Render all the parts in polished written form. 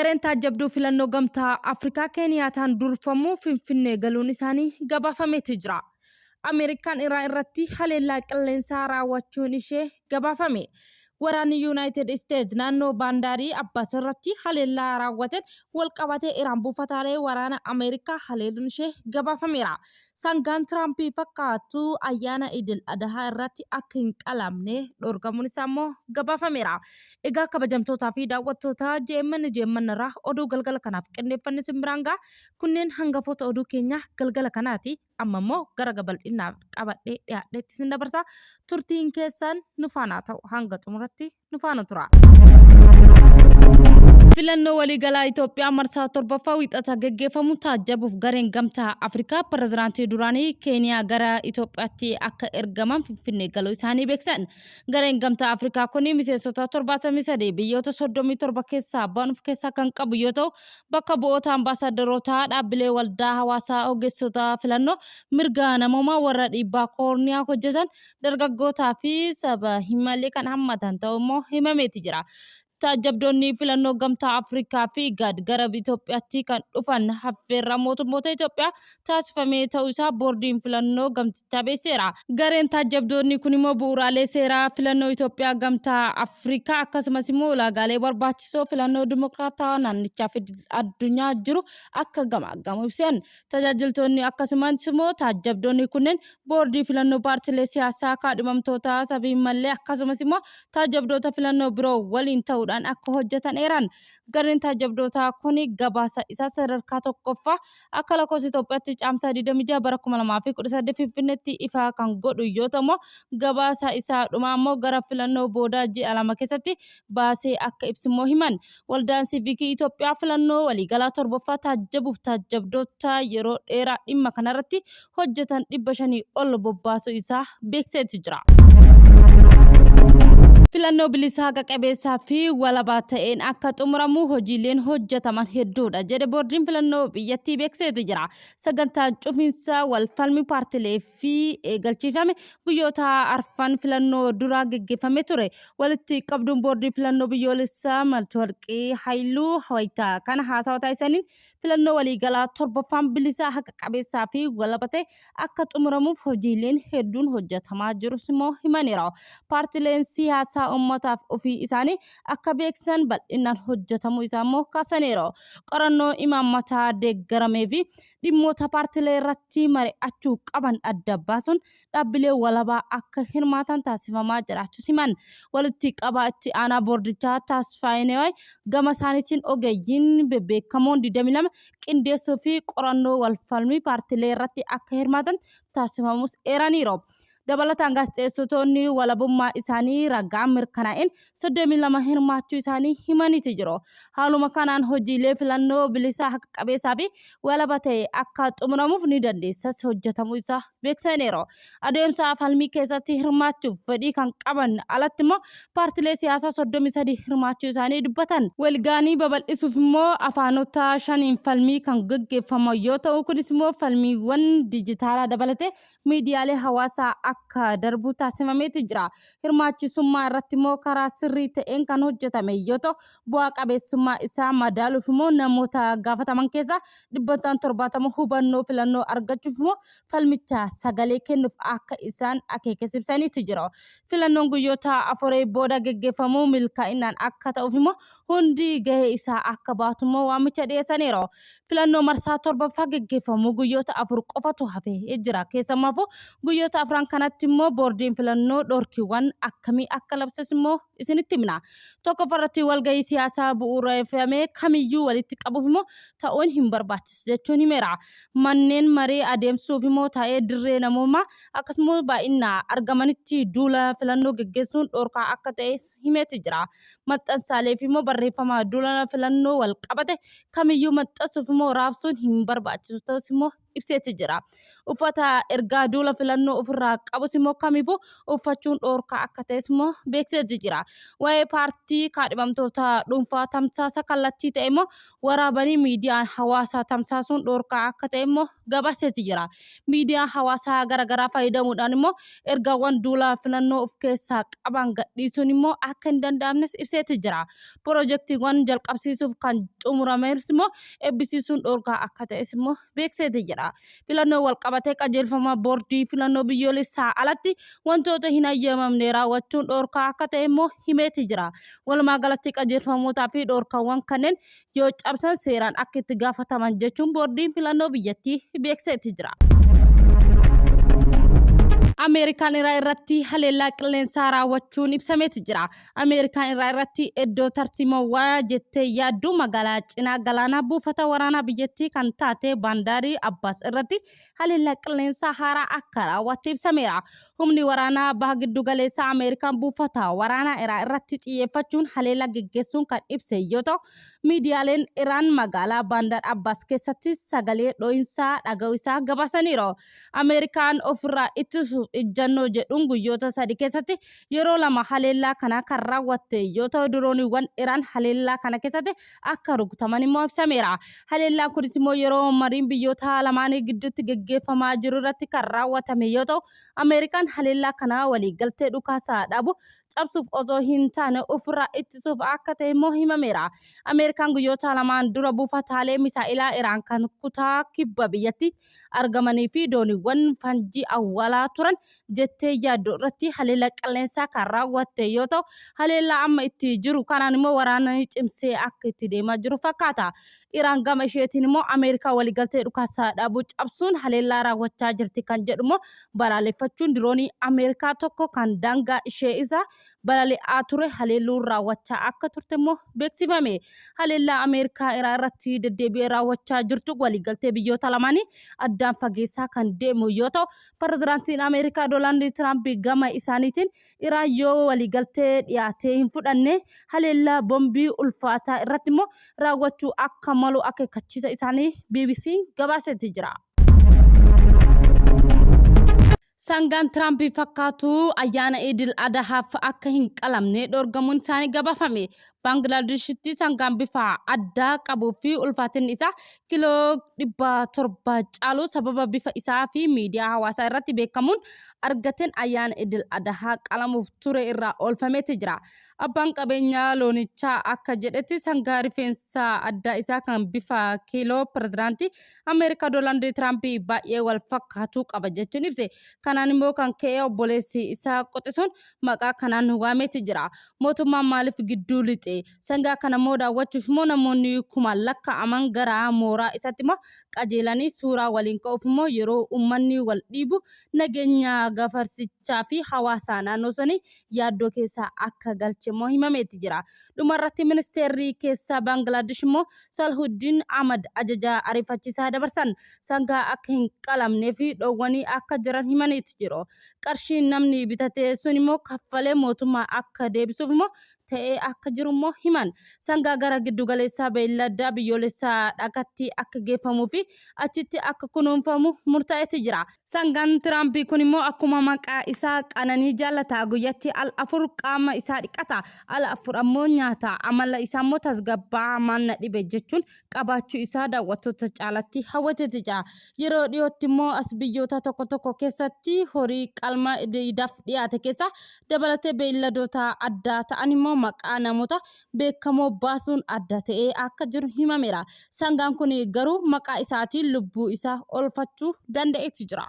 Gareen taajjabduu filannoo Gamtaa Afrikaa Keeniyaataan durfamu Finfinnee galuun isaanii gabaafameeti jira. Ameerikaan Iraan irratti haleellaa qilleensaa raawwachuun ishee gabaafame. Waraanni Yuunaayitid Isteet naannoo Baandaarii Abbaas irratti haleellaa raawwateen walqabatee Iraan buufataalee waraana Ameerikaa haleeluun ishee gabaafameera. Sangaan Tiraampii fakkaatu ayyaana Idil Adahaa irratti akka hin qalamne dhorkamuun isaa immoo gabaafameera. Egaa kabajamtootaa fi daawwattoota JMN JMN irraa oduu galgala kanaaf qindeeffanne isin biraan ga'a. Kunneen hangafoota oduu keenyaa galgala kanaati. Amma immoo gara gabal'innaaf qabadhee dhiyaadheetti isin dabarsa. Turtiin keessan nu faana ta'u hanga xumuratti nu faana tura. Filannoo waliigalaa Itoophiyaa marsaa torbaffaa Wiixata geggeeffamu taajjabuuf gareen Gamtaa Afrikaa pirezidaantii duraanii Keeniyaa gara Itoophiyaatti akka ergaman Finfinnee galuu isaanii beeksisan. Gareen Gamtaa Afrikaa kun miseensota 73 biyyoota 37 keessaa ba'an of keessaa kan qabu yoo ta'u, bakka bu'oota ambaasaaddarootaa, dhaabbilee waldaa hawaasaa, ogeessota filannoo, mirga namoomaa, warra dhiibbaa koorniyaa hojjetan, dargaggootaa fi saba himalee kan hammatan ta'uu immoo himameeti jira. Taajjabdoonni filannoo Gamtaa Afrikaa fi IGAD gara Itoophiyaatti kan dhufan affeerraa mootummoota Itoophiyaa taasifamee ta'uu isaa boordiin filannoo gamtichaa beeksiseera. Gareen taajjabdoonni kun immoo bu'uuraalee seeraa filannoo Itoophiyaa Gamtaa Afrikaa akkasumas immoo ulaagaalee barbaachisoo filannoo dimokiraatawaa naannichaa fi addunyaa jiru akka gamaaggamu ibsan. Tajaajiltoonni akkasumas immoo taajjabdoonni kunneen boordii filannoo paartilee siyaasaa kaadhimamtoota sabiin mallee akkasumas immoo taajjabdoota filannoo biroo waliin ta'uudhaan akka hojjetan eeran. Gareen taajjabdootaa kun gabaasa isaa sadarkaa tokkoffaa akka lakkoofsa Itoophiyaatti Caamsaa 26 bara 2018 Finfinneetti ifa kan godhu yoo ta'u gabaasa isaa dhumaa immoo gara filannoo boodaa ji'a 2 keessatti baasee akka ibsu immoo himan. Waldaan Siivikii Itoophiyaa filannoo waliigalaa torbaffaa taajjabuuf taajjabdoota yeroo dheeraa dhimma kanarratti hojjetan 500 ol bobbaasuu isaa beeksiseeti jira. Filannoo bilisa haqa qabeessaa fi walabaa ta'een akka xumuramu hojiileen hojjetaman hedduudha jedhe boordiin filannoo biyyattii beeksiseeti jira. Sagantaan cufiinsa walfalmii paartilee fi eegalchiifame guyyoota arfan filannoo duraa geggeeffamee ture. Walitti qabduun boordii filannoo biyyoolessaa Maltiwarqii Hayiluu wayita kana haasawa taasisaniin filannoo waliigalaa torbaffaan bilisaa haqa qabeessaa fi walaba ta'e akka xumuramuuf hojiileen hedduun hojjetamaa jirus immoo himaniiru. Paartileen siyaasaa uummataaf ofii isaanii akka beeksisan bal'inaan hojjetamuu isaa immoo kaasaniiru. Qorannoo imaammataa deeggaramee fi dhimmoota paartilee irratti mari'achuu qaban adda baasuun dhaabbilee walabaa akka hirmaatan taasifamaa jiraachuus himan. Walitti qabaa itti aanaa boordichaa Tasfaayee Newaay gama isaaniitiin ogeeyyiin bebbeekamoon 22 qindeessuu fi qorannoo walfalmii paartilee irratti akka hirmaatan taasifamus eeraniiru. Dabalataan gaazexeessitoonni walabummaa isaanii ragaa mirkanaa'een 32 hirmaachuu isaanii himaniiti jiru. Haaluma kanaan hojiilee filannoo bilisaa haqa qabeessaa fi walaba ta'e akka xumuramuuf ni dandeessas hojjetamuu isaa beeksisaniiru. Adeemsa falmii keessatti hirmaachuuf fedhii kan qaban alatti immoo paartilee siyaasaa 33 hirmaachuu isaanii dubbatan. Walga'anii babal'isuuf immoo afaanota shaniin falmii kan gaggeeffamu yoo ta'u kunis immoo falmiiwwan dijitaalaa dabalatee miidiyaalee hawaasaa akka darbu taasifameeti jira. Hirmaachisummaa irratti immoo karaa sirrii ta'een kan hojjetame yoo ta'u bu'aa qabeessummaa isaa madaaluuf immoo namoota gaafataman keessaa dhibbantaan 70 hubannoo filannoo argachuuf immoo falmicha sagalee kennuuf akka isaan akeekes ibsaniiti jiru. Filannoon guyyoota afurii booda geggeeffamu milkaa'inaan akka ta'uuf immoo hundi gahee isaa akka baatu immoo waamicha dhiyeessaniiru. Filannoo marsaa torbaffaa geggeeffamu guyyoota 4 qofatu hafee jira. Keessumaafuu guyyoota afran kanatti immoo boordiin filannoo dhorkiiwwan akkamii akka labses immoo isinitti himna. Tokkoffaa irratti walgahii siyaasaa bu'uureffame kamiyyuu walitti qabuuf immoo ta'uun hin barbaachisu jechuun himeera. Manneen maree adeemsisuuf immoo taa'ee dirree namoomaa akkasumas baay'ina argamanitti duula filannoo geggeessuun dhorkaa akka ta'es himeeti jira. Maxxansaalee fi immoo barreeffama duula filannoo wal qabate kamiyyuu maxxansuuf immoo raabsuun hin barbaachisu ta'us immoo ibseeti jira. Uffata ergaa duula filannoo ofirraa qabus immoo kamiifuu uffachuun dhoorkaa akka ta'es immoo beeksiseeti jira. Waa'ee paartii kaadhimamtoota dhuunfaa tamsaasa kallattii ta'e immoo waraabanii miidiyaan hawaasaa tamsaasuun dhoorkaa akka ta'e immoo gabaaseeti jira. Miidiyaa hawaasaa garaagaraa fayyadamuudhaan immoo ergaawwan duula filannoo of keessaa qaban gadhiisuun immoo akka hin danda'amnes ibseeti jira. Pirojektiiwwan jalqabsiisuuf kan xumurames immoo eebbisiisuun dhoorkaa akka ta'es immoo beeksiseeti jira. Filannoo walqabatee qajeelfama boordii filannoo biyyoolessaa alatti wantoota hin hayyamamne raawwachuun dhoorkaa akka ta'e immoo himeeti jira. Walumaa galatti qajeelfamootaa fi dhoorkaawwan kanneen yoo cabsan seeraan akka itti gaafataman jechuun boordiin filannoo biyyattii beeksiseeti jira. Ameerikaan Iraan irratti haleellaa qilleensaa raawwachuun ibsameeti jira. Ameerikaan Iraan irratti iddoo tarsiimawaa jettee yaaddu magaalaa cinaa galaanaa buufata waraanaa biyyattii kan taate Baandaarii Abbaas irratti haleellaa qilleensaa haaraa akka raawwatte ibsameera. Humni waraanaa baha giddu galeessaa Ameerikaan buufata waraanaa Iraan irratti xiyyeeffachuun haleellaa geggeessuun kan ibse yoo ta'u, miidiyaaleen Iraan magaalaa Baandar Abbaas keessatti sagalee dho'insaa dhaga'uu isaa gabaasaniiru. Ameerikaan ofirraa ittisuuf ijjannoo jedhuun guyyoota sadi keessatti yeroo lama haleellaa kana kan raawwatte yoo ta'u, dirooniiwwan Iraan haleellaa kana keessatti akka rukutaman immoo ibsameera. Haleellaan kunis immoo yeroo mariin biyyoota lamaanii gidduutti geggeeffamaa jiru irratti kan raawwatame yoo ta'u, Ameerikaan haleellaa kana waliigaltee dhukaasa dhaabu cabsuuf osoo hin taane ofirraa ittisuuf akka ta'e immoo himameera. Ameerikaan guyyoota lamaan dura buufataalee misaa'ilaa Iraan kan kutaa kibba biyyattii argamanii fi dooniiwwan fanjii awwaalaa turan jettee yaaddu irratti haleellaa qilleensaa kan raawwatte yoo ta'u, haleellaa amma itti jiru kanaan immoo waraanni cimsee akka itti deemaa jiru fakkaata. Iraan gama isheetiin immoo Ameerikaa waliigaltee dhukaasa dhaabuu cabsuun haleellaa raawwachaa jirti kan jedhu immoo balaaleffachuun diroonii Ameerikaa tokko kan daangaa ishee isa balali'aa ture haleelluun raawwachaa akka turte immoo beeksifame. Haleellaa Ameerikaa Iraan irratti deddeebi'ee raawwachaa jirtu waliigaltee biyyoota lamaanii addaan fageessaa kan deemu yoo ta'u, pirezidaantiin Ameerikaa Doonaald Tiraamp gama isaaniitiin Iraan yoo waliigaltee dhiyaatee hin fudhanne haleellaa bombii ulfaataa irratti immoo raawwachuu akka malu akeekkachiisa isaanii BBC'n gabaaseeti jira. Sangaan Tiraamp fakkaatu ayyaana Idil Adahaaf akka hin qalamne dhorgamuun isaanii gabaafame. Baanglaadeshitti sangaan bifa addaa qabuu fi ulfaatinni isaa kiloo 700 caalu sababa bifa isaa fi miidiyaa hawaasaa irratti beekamuun argateen ayyaana Idil Adahaa qalamuuf ture irraa oolfameeti jira. Abbaan qabeenyaa loonichaa akka jedhetti sangaa rifeensa addaa isaa kan bifa kiiloo pirezidaantii Ameerikaa Doonaald Tiraamp baay'ee wal fakkaatu qaba jechuun ibse. Kanaan immoo kan ka'e obboleessi isaa qoxisuun maqaa kanaan waameeti jira. Mootummaan maaliif gidduu lixe? Sangaa kana immoo daawwachuuf immoo namoonni kumaan lakkaa'aman gara mooraa isaatti immoo qajeelanii suuraa waliin ka'uuf immoo yeroo uummanni wal dhiibu nageenya gafarsichaa fi hawaasa naannoo sanii yaaddoo keessa akka galche immoo himameeti jira. Dhumarratti ministeerri keessaa Baangilaadesh immoo Salhuddin Ahmad ajaja ariifachiisaa dabarsan sangaa akka hin qalamnee fi dhoowwanii akka jiran himaniitu jiru. Qarshiin namni bitate sun immoo kaffalee mootummaa akka deebisuuf immoo ta'ee akka jiru immoo himan. Sangaa gara giddugaleessaa beeyladaa biyyoolessaa dhakatti akka geeffamuu fi achitti akka kunuunfamu murtaa'eeti jira. Sangaan Tiraamp kun immoo akkuma maqaa isaa qananii jaallata. Guyyatti al afur qaama isaa dhiqata. Al afur ammoo nyaata. Amala isaa immoo tasgabbaa'aa maal na dhibe jechuun qabaachuu isaa daawwattoota caalatti hawwateeti jira. Yeroo dhiyootti immoo as biyyoota tokko tokko keessatti horii qalma iidaaf dhiyaate keessaa dabalatee beeyladoota addaa ta'an immoo maqaa namoota beekamoo baasuun adda ta'ee akka jiru himameera. Sangaan kun garuu maqaa isaatiin lubbuu isaa oolfachuu danda'eeti jira.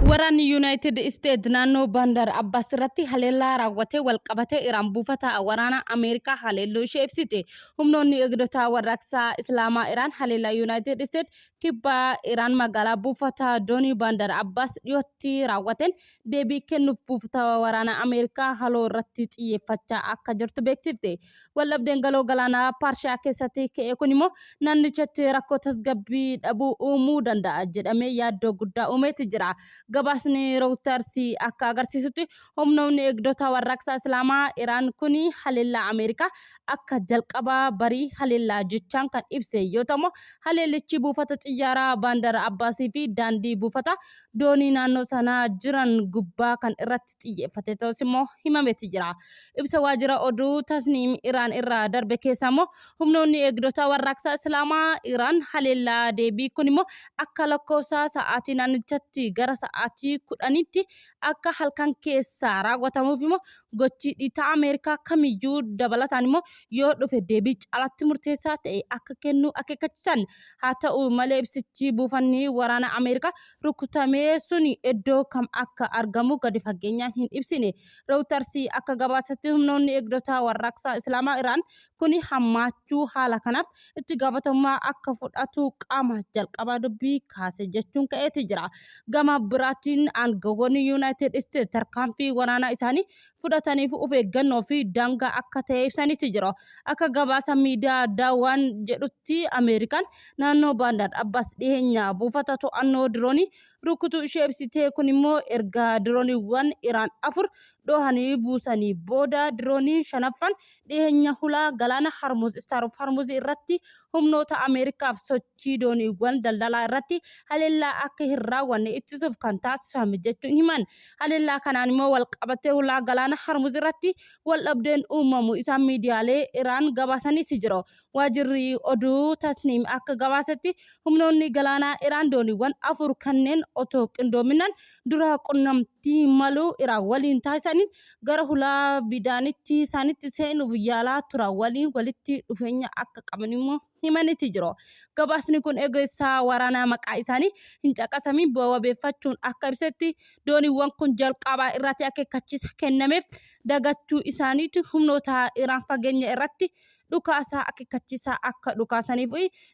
Waraanni Yuunaayitid Isteet naannoo Bandar Abbaas irratti haleellaa raawwatee walqabatee Iraan buufata waraanaa Ameerikaa haleelluu ishee ibsite. Humnoonni eegdota warraaqsaa Islaamaa Iraan haleellaa Yuunaayitid Isteet kibba Iraan magaalaa buufata doonii Bandar Abbaas dhiyootti raawwateen deebii kennuuf buufata waraanaa Ameerikaa haloo irratti xiyyeeffachaa akka jirtu beeksifte. Waldhabdeen galoo galaanaa Paarshiyaa keessatti ka'e kun immoo naannichatti rakkoo tasgabbii dhabuu uumuu danda'a jedhamee yaaddoo guddaa uumeeti jira. Gabaasni Reuters akka agarsiisutti humnoonni eegdota warraaqsa Islaamaa Iraan kun haleellaa Ameerikaa akka jalqabaa barii haleellaa jechaan kan ibse yoo ta'u, haleellichi buufata xiyyaaraa Baandar Abbaasii fi daandii buufata doonii naannoo sanaa jiran gubbaa kan irratti xiyyeeffate ta'us immoo himameeti jira. Ibsa waajjira oduu Tasniim Iraan irraa darbe keessa immoo humnoonni eegdota warraaqsa Islaamaa Iraan haleellaa deebii kun immoo akka lakkoofsa sa'aatii naannichatti gara sa'aatii 10tti akka halkan keessaa raawwatamuuf immoo gochi dhiitaa Ameerikaa kamiyyuu dabalataan immoo yoo dhufe deebii caalatti murteessaa ta'e akka kennu akeekkachiisan. Haa ta'u malee ibsichi buufanni waraana Ameerikaa rukutamee suni iddoo kam akka argamu gadi fageenyaan hin ibsine. Reuters akka gabaasetti humnoonni eegdota warraaqsa Islaamaa Iraan kuni hammaachuu haala kanaaf itti gaafatamummaa akka fudhatu qaama jalqabaa dubbii kaase jechuun ka'eeti jira. Gama biraatiin aangawoonni Yuunaayitid Isteets tarkaanfii waraanaa isaanii fudhataniif of eeggannoo fi daangaa akka ta'e ibsaniiti jiru. Akka gabaasa miidiyaa Daawaan jedhutti Ameerikaan naannoo Baandar Abbaas dhiheenya buufata to'annoo diroonii rukutuu ishee ibsitee kun immoo erga dirooniiwwan Iraan 4 dhohanii buusanii booda dirooniin shanaffaan dhiheenya hulaa galaana Harmuz Star of Harmuz irratti humnoota Ameerikaaf sochii dooniiwwan daldalaa irratti haleellaa akka hin raawwanne ittisuuf kan taasifame jechuun himan. Haleellaa kanaan immoo walqabatee hulaa galaana Harmuz irratti waldhabdeen uumamu isaa miidiyaalee Iraan gabaasaniiti jiru. Waajirri oduu Tasniim akka gabaasetti humnoonni galaanaa Iraan dooniiwwan 4 kanneen otoo qindoominaan dura qunnamtii maluu Iraan waliin taasisaniin gara hulaa bidaanitti isaanitti seenuuf yaalaa turan waliin walitti dhufeenya akka qaban immoo himaniiti jiru. Gabaasni kun eegessa waraanaa maqaa isaanii hin caqasamiin wabeeffachuun akka ibsetti dooniiwwan kun jalqabaa irratti akeekkachiisa kennameef dagachuu isaaniitu humnoota Iraan fageenya irratti dhukaasa akeekkachiisaa akka dhukaasaniif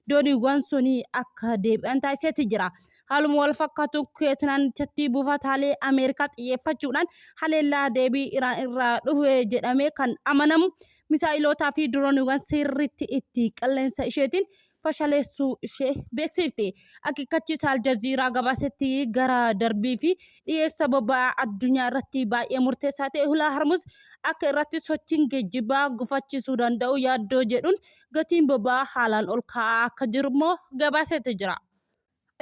dooniiwwan suni akka deebi'an taasiseeti jira. Haaluma wal fakkaatuun Kuweet naannichatti buufataalee Ameerikaa xiyyeeffachuudhaan haleellaa deebii Iraan irraa dhufe jedhamee kan amanamu misaa'ilootaa fi dirooniiwwan sirriitti itti qilleensa isheetiin fashaleessuu ishee beeksifte. Akeekkachiisa Aljaziiraa gabaasetti gara darbii fi dhiyeessa boba'aa addunyaa irratti baay'ee murteessaa ta'e hulaa Harmuz akka irratti sochiin geejjibaa gufachiisuu danda'u yaaddoo jedhuun gatiin boba'aa haalaan ol ka'aa akka jiru immoo gabaaseeti jira.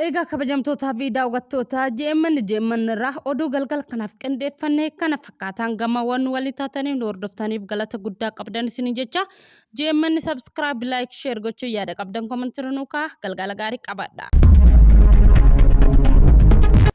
Egaa kabajamtootaa fi daawwattoota JMN JMN irraa oduu galgala kanaaf qindeeffanne kana fakkaataan gamaawwan walii taataniif nu hordoftaniif galata guddaa qabdan isiniin jecha JMN subscribe like share gochuun yaada qabdan komentii nuu kaa'aa galgala gaarii qabaadha.